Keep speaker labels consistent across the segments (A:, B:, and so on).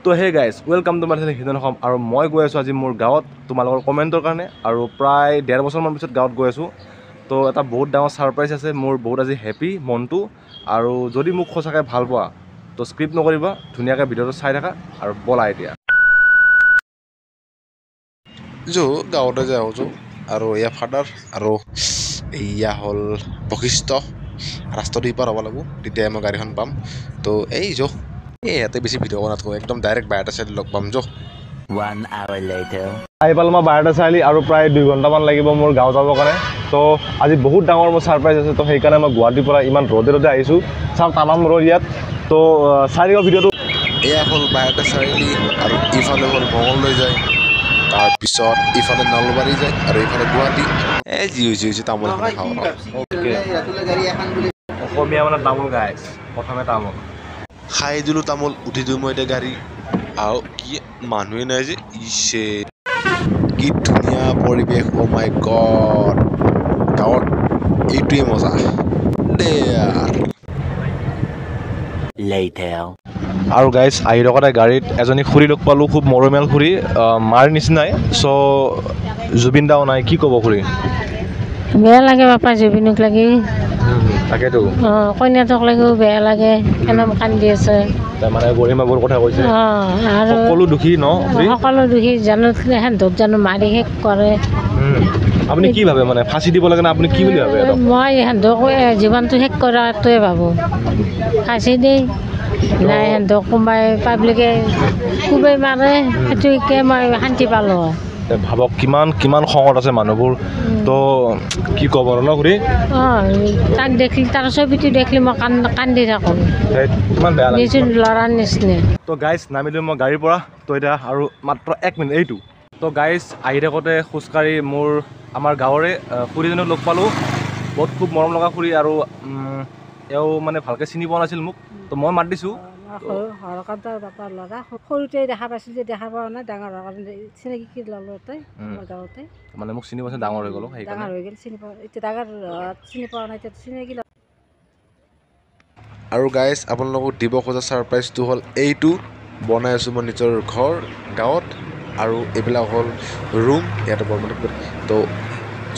A: তো hey guys, welcome to my channel Hidon Assam. আৰু মই গৈ আছোঁ আজি মোৰ গাঁৱত তোমালোকৰ কমেণ্টৰ কাৰণে। আৰু প্ৰায় 1.5 বছৰমান পিছত গাঁৱত গৈ আছোঁ। তো এটা বহুত ডাঙৰ ছাৰপ্ৰাইজ আছে মোৰ, বহুত আজি হেপী মনটো। আৰু যদি মোক সঁচাকৈ ভাল পোৱা তো স্ক্ৰিপ্ট নকৰিবা, ধুনীয়াকৈ ভিডিঅ'টো চাই থাকা আৰু ব'লা এতিয়া
B: যো গাঁৱতে যাওঁ যো। আৰু এয়া ফাদাৰ আৰু এয়া হ'ল বশিষ্ঠ। ৰাস্তাটো ইপাৰ হ'ব লাগিব, তেতিয়াই মই গাড়ীখন পাম। তো এই যো, এই ইয়াতে বেছি ভিডিঅ' কৰাতকৈ একদম ডাইৰেক্ট বাহিৰতে চাই লগ পাম যো।
C: 1 hour later.
A: আহি পালোঁ মই বাহিৰতে চাৰিআলি আৰু প্ৰায় 2 ঘণ্টামান লাগিব মোৰ গাঁও যাবৰ কাৰণে। তো আজি বহুত ডাঙৰ মোৰ ছাৰপ্ৰাইজ আছে, তো সেইকাৰণে মই গুৱাহাটীৰ পৰা ইমান ৰ'দে ৰ'দে আহিছোঁ। চাওক তামাম ৰ'দ ইয়াত। তো চাই দিব ভিডিঅ'টো।
B: এয়া হ'ল বাহিৰতে চাৰিআলি আৰু ইফালে হ'ল মঙলদৈ যায়, তাৰপিছত ইফালে নলবাৰী যায় আৰু ইফালে গুৱাহাটী। এই যি হৈছে হৈছে তামোল এখন খাওঁ।
A: অসমীয়া মানে তামোল গাইছ, প্ৰথমে তামোল
B: খাই দিলোঁ, তামোল উঠি দিওঁ মই এতিয়া গাড়ী। আৰু কি মানুহে নাই যে, ইছে কি ধুনীয়া পৰিৱেশ। অ' মাই গড, গাঁৱত এইটোৱে মজা দে।
A: আৰু গাইছ আহি থকাতে গাড়ীত এজনী খুৰী লগ পালোঁ, খুব মৰমীয়াল খুৰী, মাৰ নিচিনাই। চ' জুবিন দাও নাই, কি ক'ব খুৰী?
D: বেয়া লাগে বাপা জুবিনক লাগি।
A: তাকেতো
D: কইনাটোক লাগিও বেয়া লাগে, কেনে কান্দি আছে।
A: মানে গৰিমাবোৰ কথা কৈছে।
D: আৰু
A: সকলো দুখী ন?
D: সকলো দুখী, জানো সিহঁতক জানো মাৰি শেষ কৰে।
A: আপুনি কি ভাবে, মানে ফাঁচি দিব লাগে না আপুনি কি বুলি ভাবে?
D: মই সিহঁতক জীৱনটো শেষ কৰাটোৱে ভাবোঁ। ফাঁচি দেই নাই, সিহঁতক কোনোবাই পাব্লিকে কোবাই মাৰে, সেইটোকে মই শান্তি পালোঁ।
A: ভাবক কিমান কিমান খঙত আছে মানুহবোৰ, তো কি ক'ব ন খুৰী?
D: অঁ, তাক দেখিলে, তাৰ ছবিটো দেখিলে মই কান্দি থাকোঁ,
A: কিমান বেয়া লাগে,
D: নিজৰ ল'ৰাৰ নিচিনা।
A: তো গাইজ নামিলোঁ মই গাড়ীৰ পৰা। তো এতিয়া আৰু মাত্ৰ 1 মিনিট এইটো। তো গাইজ আহি থাকোঁতে খোজকাঢ়ি মোৰ আমাৰ গাঁৱৰে খুৰীজনক লগ পালোঁ, বহুত খুব মৰম লগা খুৰী। আৰু এওঁ মানে ভালকৈ চিনি পোৱা নাছিল মোক, তো মই মাত দিছোঁ।
E: হৰকান্তৰ বাপাৰ ল'ৰা, সৰুতে দেখা পাইছিলোঁ যে দেখা পোৱা নাই, ডাঙৰ হোৱাৰ কাৰণে চিনাকি ল'লোঁ তাই আমাৰ গাঁৱতে।
A: মানে মোক চিনি পাইছে, ডাঙৰ হৈ গ'লোঁ সেইকাৰণে।
E: ডাঙৰ হৈ গ'ল, চিনি পোৱা এতিয়া, ডাঙৰ চিনি পোৱা নাই এতিয়া চিনাকি।
B: আৰু গাইজ আপোনালোকক দিব খোজা ছাৰপ্ৰাইজটো হ'ল এইটো, বনাই আছোঁ মই নিজৰ ঘৰ গাঁৱত। আৰু এইবিলাক হ'ল ৰুম ইয়াতে বৰ্তমান। তো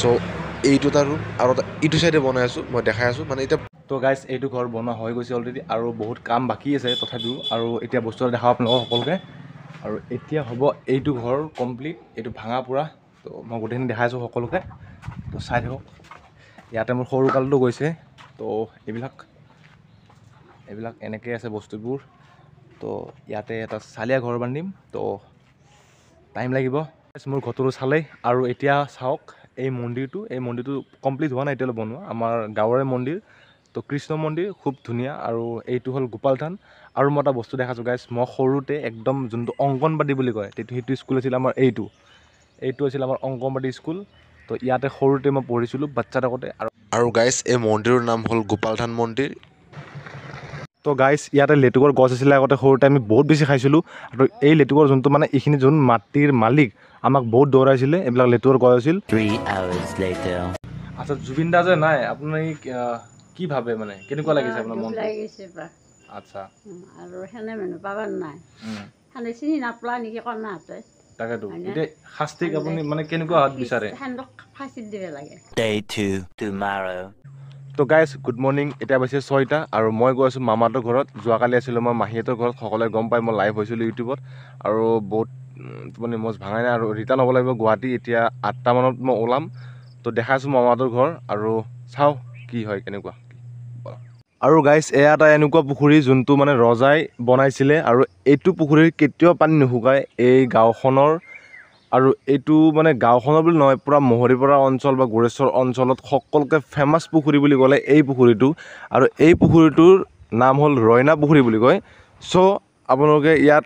B: চ' এইটো এটা ৰুম আৰু এটা ইটো চাইডে বনাই আছোঁ, মই দেখাই আছোঁ মানে এতিয়া।
A: তো গাইজ এইটো ঘৰ বনোৱা হৈ গৈছে অলৰেডি, আৰু বহুত কাম বাকী আছে তথাপিও। আৰু এতিয়া বস্তু এটা দেখাওঁ আপোনালোকক সকলোকে। আৰু এতিয়া হ'ব এইটো ঘৰ কমপ্লিট, এইটো ভাঙা পূৰা। তো মই গোটেইখিনি দেখাই আছোঁ সকলোকে, তো চাই থাকক। ইয়াতে মোৰ সৰুকালটো গৈছে। তো এইবিলাক এইবিলাক এনেকৈ আছে বস্তুবোৰ। তো ইয়াতে এটা চালীয়া ঘৰ বান্ধিম, তো টাইম লাগিব। মোৰ ঘৰটো চালেই। আৰু এতিয়া চাওক এই মন্দিৰটো, এই মন্দিৰটো কমপ্লিট হোৱা নাই এতিয়ালৈ বনোৱা, আমাৰ গাঁৱৰে মন্দিৰ। তো কৃষ্ণ মন্দিৰ খুব ধুনীয়া। আৰু এইটো হ'ল গোপাল থান। আৰু মই এটা বস্তু দেখাইছোঁ গাইজ, মই সৰুতে একদম যোনটো অংগনবাদী বুলি কয়, সেইটো স্কুল আছিল আমাৰ, এইটো এইটো আছিল আমাৰ অংগনবাদী স্কুল। তো ইয়াতে সৰুতে মই পঢ়িছিলোঁ বাচ্চা থাকোঁতে।
B: আৰু গাইজ এই মন্দিৰৰ নাম হ'ল গোপাল থান মন্দিৰ।
A: তো গাইজ ইয়াতে লেটুকৰ গছ আছিলে আগতে, সৰুতে আমি বহুত বেছি খাইছিলোঁ। আৰু এই লেটুকৰ যোনটো মানে এইখিনি যোন মাটিৰ মালিক আমাক বহুত দৌৰাইছিলে, এইবিলাক লেটুকৰ গছ আছিল।
C: 3 hours later.
A: আচ্ছা জুবিন দা যে নাই, আপুনি কি ভাবে, মানে কেনেকুৱা লাগিছে আপোনাৰ মনটো?
E: লাগিছে বা।
A: আচ্ছা,
E: আৰু সেনে মানুহ পাবাৰ নাই, সেনে চিনি নাপলা নেকি কণাহঁতে।
A: তাকেতো এতিয়া শাস্তিক আপুনি মানে কেনেকুৱা হাত বিচাৰে?
E: সেনক ফাঁচি দিব লাগে।
C: Day 2 tomorrow.
A: তো গাইজ গুড মৰ্ণিং, এতিয়া বাজিছে 6টা আৰু মই গৈ আছোঁ মামাহঁতৰ ঘৰত। যোৱাকালি আছিলোঁ মই মাহীহঁতৰ ঘৰত, সকলোৱে গম পাই মই লাইভ হৈছিলোঁ ইউটিউবত। আৰু বহুত মানে মজ ভাঙাই নাই আৰু ৰিটাৰ্ণ হ'ব লাগিব গুৱাহাটী। এতিয়া 8টামানত মই ওলাম। তো দেখাই আছোঁ মামাহঁতৰ ঘৰ আৰু চাওঁ কি হয় কেনেকুৱা। আৰু গাইজ এয়া এটা এনেকুৱা পুখুৰী যোনটো মানে ৰজাই বনাইছিলে, আৰু এইটো পুখুৰীৰ কেতিয়াও পানী নুশুকায় এই গাঁওখনৰ। আৰু এইটো মানে গাঁওখনৰ বুলি নহয়, পূৰা মহৰিপাৰা অঞ্চল বা গোৰেশ্বৰ অঞ্চলত সকলোকে ফেমাছ পুখুৰী বুলি ক'লে এই পুখুৰীটো। আৰু এই পুখুৰীটোৰ নাম হ'ল ৰয়না পুখুৰী বুলি কয়। চ' আপোনালোকে ইয়াত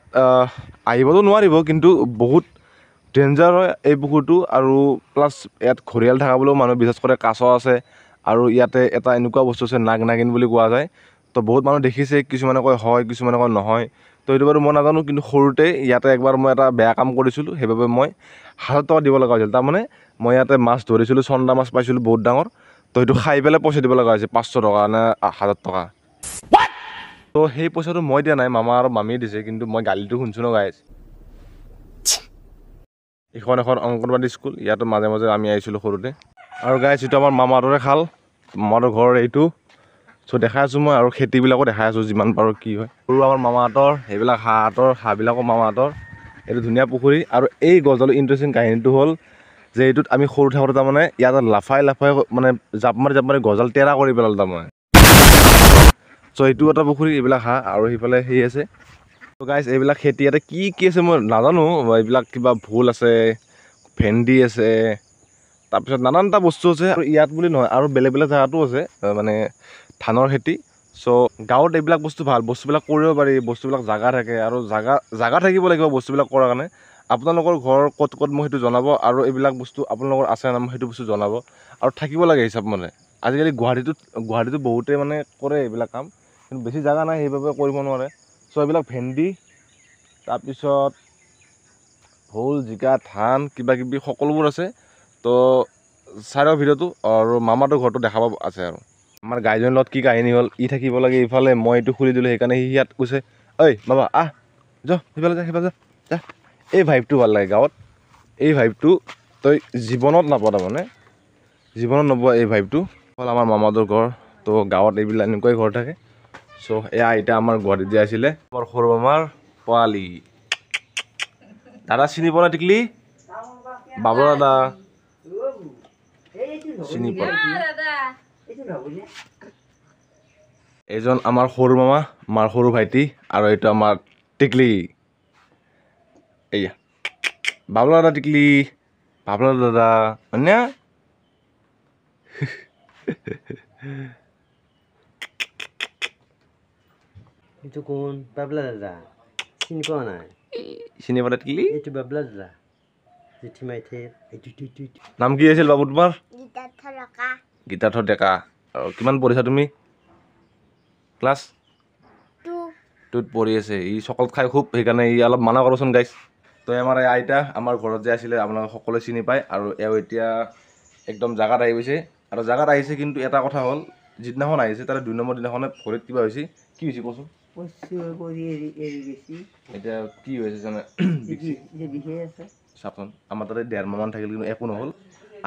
A: আহিবতো নোৱাৰিব, কিন্তু বহুত ডেঞ্জাৰ হয় এই পুখুৰীটো। আৰু প্লাছ ইয়াত ঘৰিয়াল থকা বুলিও মানুহে বিশ্বাস কৰে, কাছ আছে। আৰু ইয়াতে এটা এনেকুৱা বস্তু আছে, নাগ নাগিন বুলি কোৱা যায়। তো বহুত মানুহ দেখিছে, কিছুমানে কয় হয়, কিছুমানে কয় নহয়। তো এইটো বাৰু মই নাজানো, কিন্তু সৰুতে ইয়াতে একবাৰ মই এটা বেয়া কাম কৰিছিলোঁ, সেইবাবে মই 1000 টকা দিব লগা হৈছিল। তাৰমানে মই ইয়াতে মাছ ধৰিছিলোঁ, চন্দা মাছ পাইছিলোঁ বহুত ডাঙৰ। তো সেইটো খাই পেলাই পইচা দিব লগা হৈছে 500 টকা নে 1000 টকা। তো সেই পইচাটো মই দিয়া নাই, মামা আৰু মামীয়ে দিছে, কিন্তু মই গালিটো শুনিছোঁ ন গাইজ। এইখন এখন অংগনবাদী স্কুল, ইয়াতো মাজে মাজে আমি আহিছিলোঁ সৰুতে। আৰু গাইজ এইটো আমাৰ মামাহঁতৰে খাল, মামাহঁতৰ ঘৰ এইটো। চ' দেখাই আছোঁ মই, আৰু খেতিবিলাকো দেখাই আছোঁ যিমান পাৰোঁ কি হয়। সৰু আমাৰ মামাহঁতৰ সেইবিলাক হাঁহহঁতৰ, হাঁহবিলাকো মামাহঁতৰ। এইটো ধুনীয়া পুখুৰী। আৰু এই গছডালৰ ইণ্টাৰেষ্টিং কাহিনীটো হ'ল যে এইটোত আমি সৰু থাকোঁতে তাৰমানে ইয়াত লাফাই লাফাই মানে জাপ মাৰি জাপ মাৰি গছডাল টেৰা কৰি পেলাল তাৰমানে। চ' এইটো এটা পুখুৰী, এইবিলাক হাঁহ, আৰু সেইফালে সেই আছে। ত' গাইজ এইবিলাক খেতি ইয়াতে কি কি আছে মই নাজানো, এইবিলাক কিবা ভোল আছে, ভেন্দি আছে, তাৰপিছত নানানটা বস্তু আছে। আৰু ইয়াত বুলি নহয়, আৰু বেলেগ বেলেগ জেগাতো আছে মানে ধানৰ খেতি। চ' গাঁৱত এইবিলাক বস্তু ভাল, বস্তুবিলাক কৰিব পাৰি, বস্তুবিলাক জাগা থাকে, আৰু জাগা থাকিব লাগিব বস্তুবিলাক কৰাৰ কাৰণে। আপোনালোকৰ ঘৰ ক'ত ক'ত মোক সেইটো জনাব, আৰু এইবিলাক বস্তু আপোনালোকৰ আছে নাই মোক সেইটো বস্তু জনাব। আৰু থাকিব লাগে হিচাপ মতে। আজিকালি গুৱাহাটীতো বহুতে মানে কৰে এইবিলাক কাম, কিন্তু বেছি জাগা নাই সেইবাবে কৰিব নোৱাৰে। চ' এইবিলাক ভেন্দি, তাৰপিছত ভোল, জিকা, ধান, কিবা কিবি সকলোবোৰ আছে। তো চাই লওক ভিডিঅ'টো, আৰু মামাটোৰ ঘৰটো দেখাব আছে। আৰু আমাৰ গাইজনীৰ লগত কি কাহিনী হ'ল, ই থাকিব লাগে ইফালে, মই এইটো খুলি দিলোঁ, সেইকাৰণে সি ইয়াত কৈছে, ঐ বাবা আহ যা সিফালে যা, সিফালে যা যা। এই ভাইবটো ভাল লাগে গাঁৱত, এই ভাইবটো তই জীৱনত নাপাৱ, তাৰমানে জীৱনত নোপোৱা এই ভাইবটো। হ'ল আমাৰ মামাহঁতৰ ঘৰ। তো গাঁৱত এইবিলাক এনেকুৱাই ঘৰ থাকে। চ' এয়া আইতা আমাৰ গুৱাহাটীত যে আছিলে, আমাৰ সৰু মামাৰ পোৱালি। দাদা চিনি পোৱা নাই টিকলি? বাবু দাদা চিনি পোৱা? এইজন আমাৰ সৰু মামা, মাৰ সৰু ভাইটি, আৰু এইটো আমাৰ টিকলি। এইয়া বাবলা দাদা, টিকলি বাবলা দাদা হয়নে?
F: এইটো কোন? বাবলা দাদা চিনি পোৱা নাই?
A: চিনি পোৱা নাই টিকলি?
F: এইটো বাবলা দাদা, জেঠীমা এইটো।
A: নাম কি আছিল বাবু তোমাৰ? গীতাৰ্থ ডেকা। আৰু কিমান পঢ়িছা তুমি? ক্লাছ 2ত পঢ়ি আছে। ই চকলেট খাই খুব, সেইকাৰণে ই অলপ মানা কৰচোন গাইজ। তো আমাৰ এই আইতা আমাৰ ঘৰত যে আছিলে, আপোনালোকে সকলোৱে চিনি পায়। আৰু এওঁ এতিয়া একদম জাগাত আহি গৈছে। আৰু জাগাত আহিছে, কিন্তু এটা কথা হ'ল, যিদিনাখন আহিছে তাৰে 2 নম্বৰ দিনাখনে ভৰিত কিবা হৈছে। কি হৈছে কচোন? এতিয়া কি হৈছে জানে? চাওকচোন, আমাৰ তাতে 1.5 মাহমান থাকিল, কিন্তু একো নহ'ল।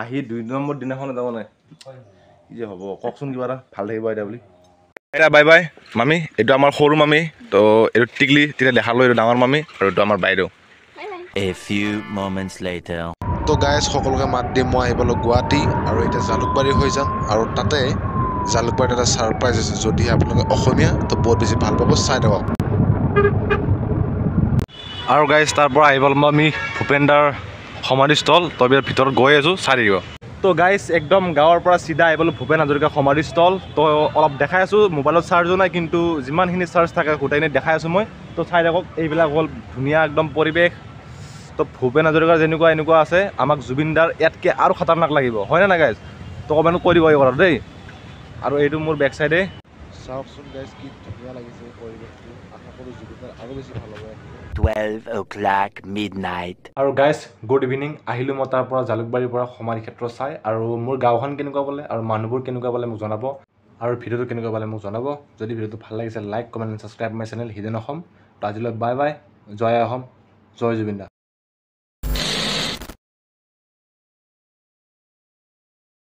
A: আহি 2 নম্বৰ দিনাখনে তাৰমানে কি যে হ'ব, কওকচোন কিবা এটা ভাল থাকিব আইতা বুলি। আইতা বাই বাই মামী। এইটো আমাৰ সৰু মামী, তো এইটো টিকলি তেতিয়া দেখালোঁ, এইটো ডাঙৰ মামী, আৰু এইটো আমাৰ বাইদেউ।
C: A few moments later.
B: তো গাইজ সকলোকে মাত দি মই আহি পালোঁ গুৱাহাটী, আৰু এতিয়া জালুকবাৰী হৈ যাম। আৰু তাতে জালুকবাৰীত এটা ছাৰপ্ৰাইজ আছে, যদিহে আপোনালোকে অসমীয়া তো বহুত বেছি ভাল পাব, চাই থাকক।
A: আৰু গাইজ তাৰ পৰা আহি পালোঁ আমি ভূপেনদাৰ সমাধিস্থল। তো আমি ভিতৰত গৈ আছোঁ, চাই থাকিব। তো গাইজ একদম গাঁৱৰ পৰা চিধা আহি পালোঁ ভূপেন হাজৰিকা সমাধিস্থল। তো অলপ দেখাই আছোঁ, মোবাইলত চাৰ্জো নাই, কিন্তু যিমানখিনি চাৰ্জ থাকে গোটেইখিনি দেখাই আছোঁ মই। তো চাই থাকক, এইবিলাক হ'ল ধুনীয়া একদম পৰিৱেশ। তো ভূপেন হাজৰিকাৰ যেনেকুৱা এনেকুৱা আছে, আমাক জুবিনদাৰ ইয়াতকৈ আৰু খাতাৰনাক লাগিব, হয়নে নাই গাইজ? তো কমেণ্ট কৰি দিব এই কথাটো দেই। আৰু এইটো মোৰ বেক চাইডে
B: চাওকচোন গাইজ, কি ধুনীয়া লাগিছে পৰিৱেশটো। আশা কৰোঁ জুবিনদাৰ আৰু বেছি ভাল হ'ব।
C: 12 o'clock midnight.
A: আৰু গাইজ গুড ইভিনিং। আহিলোঁ মই তাৰ পৰা জালুকবাৰীৰ পৰা সমাধি ক্ষেত্ৰ চাই। আৰু মোৰ গাঁওখন কেনেকুৱা পালে আৰু মানুহবোৰ কেনেকুৱা পালে মোক জনাব, আৰু ভিডিঅ'টো কেনেকুৱা পালে মোক জনাব। যদি ভিডিঅ'টো ভাল লাগিছে like, comment, subscribe my channel Hiden Assam. তো আজিলৈ বাই বাই, জয় অসম, জয় জুবিন দা।